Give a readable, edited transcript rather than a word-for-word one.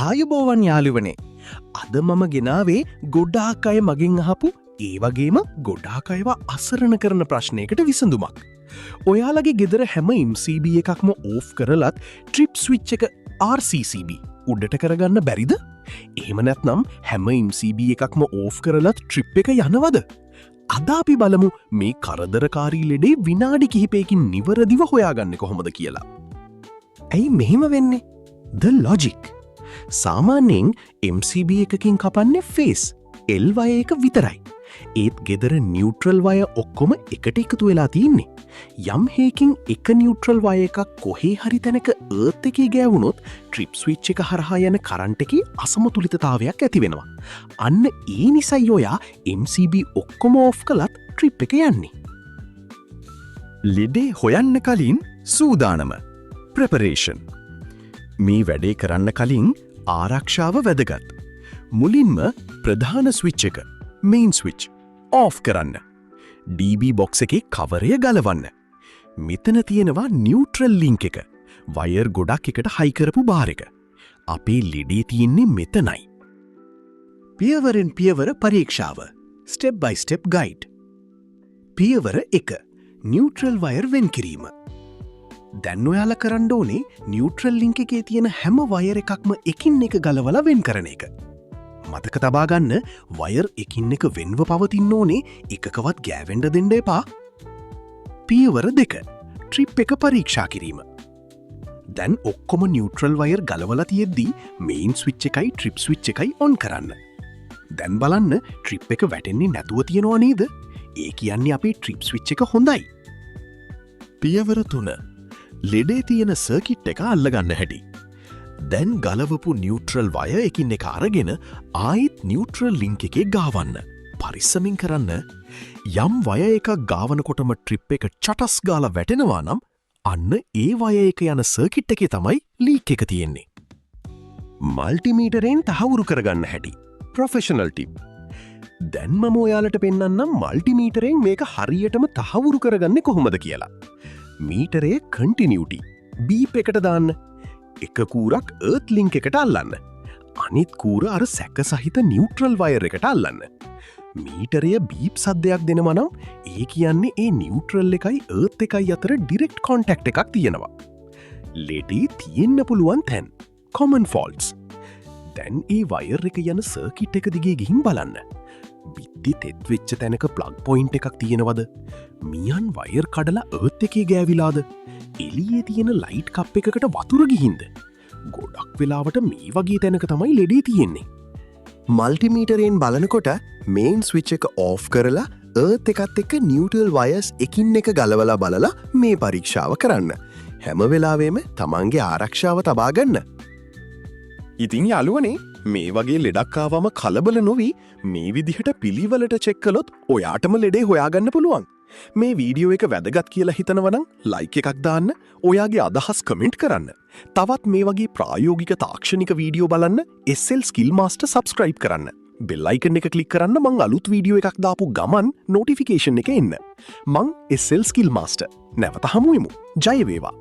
ආයුබෝවන් යාළුවනේ. අද මම ගෙනාවේ ගොඩාක් අය මගෙන් අහපු, ඒ වගේම ගොඩාක් අයව අසරණ කරන ප්‍රශ්නයකට විසඳුමක්. ඔයාලගේ ගෙදර හැම MCB එකක්ම ඕෆ් කරලත් ට්‍රිප් ස්විච් එක RCCB උඩට කරගන්න බැරිද? එහෙම නැත්නම් හැම MCB එකක්ම ඕෆ් කරලත් ට්‍රිප් එක යනවද? අද අපි බලමු මේ කරදරකාරී ලෙඩේ විනාඩි කිහිපයකින් නිවැරදිව හොයාගන්නේ කොහොමද කියලා. ඇයි මෙහෙම වෙන්නේ? The logic. සාමාන්‍යයෙන් MCB එකකින් කපන්නේ ෆේස් L වයර් එක විතරයි. ඒත් ගෙදර නියුට්‍රල් වයර් ඔක්කොම එකට එකතු වෙලා තියෙන්නේ. යම් හේකින් එක නියුට්‍රල් වයර් එකක් කොහේ හරි තැනක අර්ත් එකේ ගෑවුනොත් ට්‍රිප් ස්විච් එක හරහා යන කරන්ට් එකේ අසමතුලිතතාවයක් ඇති වෙනවා. අන්න ඒ නිසයි ඔයා MCB ඔක්කොම ඕෆ් කළත් ට්‍රිප් එක යන්නේ. ලෙඩේ හොයන්න කලින් සූදානම, ප්‍රෙපරේෂන්. මේ වැඩේ කරන්න කලින් ආරක්ෂාව වැදගත්. මුලින්ම ප්‍රධාන ස්විච් එක, මේන් ස්විච්, ඕෆ් කරන්න. DB box එකේ කවරය ගලවන්න. මෙතන තියෙනවා නියුට්‍රල් ලින්ක් එක. වයර් ගොඩක් එකට හයි කරපු බාර් එක. අපේ ලෙඩේ තියෙන්නේ මෙතනයි. පියවරෙන් පියවර පරීක්ෂාව. Step by step guide. පියවර 1. නියුට්‍රල් වයර් වෙන් කිරීම. දැන් ඔයාලා කරන්න ඕනේ නියුට්‍රල් ලින්ක් එකේ තියෙන හැම වයර් එකක්ම එකින් එක ගලවලා වෙන් කරන එක. මතක තබා ගන්න, වයර් එකින් එක වෙන්ව පවතින්න ඕනේ, එකකවත් ගෑවෙන්න දෙන්න එපා. පියවර 2. ට්‍රිප් එක පරීක්ෂා කිරීම. දැන් ඔක්කොම නියුට්‍රල් වයර් ගලවලා තියෙද්දි මේන් ස්විච් එකයි ට්‍රිප් ස්විච් එකයි ඔන් කරන්න. දැන් බලන්න, ට්‍රිප් එක වැටෙන්නේ නැතුව තියෙනවා නේද? ඒ කියන්නේ අපේ ට්‍රිප් ස්විච් එක හොඳයි. පියවර 3. ලෙඩේ තියෙන සර්කිට් එක අල්ලගන්න හැටි. දැන් ගලවපු නියුට්‍රල් වයර් එකින් එක අරගෙන ආයිත් නියුට්‍රල් ලින්ක් එකේ ගාවන්න. පරිස්සමින් කරන්න. යම් වයර් එකක් ගාවනකොටම ට්‍රිප් එක චටස් ගාලා වැටෙනවා නම්, අන්න ඒ වයර් එක යන සර්කිට් එකේ තමයි ලීක් එක තියෙන්නේ. මල්ටිමීටරෙන් තහවුරු කරගන්න හැටි. Professional tip. දැන් මම ඔයාලට පෙන්වන්නම් මල්ටිමීටරෙන් මේක හරියටම තහවුරු කරගන්නේ කොහොමද කියලා. මීටරේ කන්ටිනියුටි බීප් එකට දාන්න. එක කූරක් අර්ත් ලින්ක් එකට අල්ලන්න. අනිත් කූර අර සැක සහිත නියුට්‍රල් වයර් එකට අල්ලන්න. මීටරය බීප් සද්දයක් දෙනවා නම්, ඒ කියන්නේ ඒ නියුට්‍රල් එකයි අර්ත් එකයි අතර ඩිරෙක්ට් කොන්ටැක්ට් එකක් තියෙනවා. ලෙඩේ තියෙන්න පුළුවන් තැන්. Common faults. දැන් ඒ වයර් එක යන සර්කිට් එක දිගේ ගිහින් බලන්න. බිත්ති තෙත් වෙච්ච තැනක ප්ලග් පොයින්ට් එකක් තියෙනවද? මියන් වයර් කඩලා අර්ත් එකේ ගෑවිලාද? එළියේ තියෙන ලයිට් කප් එකකට වතුර ගිහින්ද? ගොඩක් වෙලාවට මේ වගේ තැනක තමයි ලෙඩේ තියෙන්නේ. මල්ටිමීටරයෙන් බලනකොට මේන් ස්විච් එක ඕෆ් කරලා අර්ත් එකත් එක්ක නියුට්‍රල් වයර්ස් එකින් එක ගලවලා බලලා මේ පරීක්ෂාව කරන්න. හැම වෙලාවෙම තමන්ගේ ආරක්ෂාව තබා ගන්න. ඉතින් යාළුවනේ, මේ වගේ ලෙඩක් ආවම කලබල නොවී මේ විදිහට පිළිවෙලට චෙක් කළොත් ඔයාටම ලෙඩේ හොයාගන්න පුළුවන්. මේ වීඩියෝ එක වැදගත් කියලා හිතනවා නම් ලයික් එකක් දාන්න, ඔයාගේ අදහස් කමෙන්ට් කරන්න. තවත් මේ වගේ ප්‍රායෝගික තාක්ෂණික වීඩියෝ බලන්න SL Skill Master subscribe කරන්න. බෙල් අයිකන් එක ක්ලික් කරන්න, මං අලුත් වීඩියෝ එකක් දාපු ගමන් නොටිෆිකේෂන් එක එන්න. මං SL Skill Master. නැවත හමු වෙමු. ජය වේවා.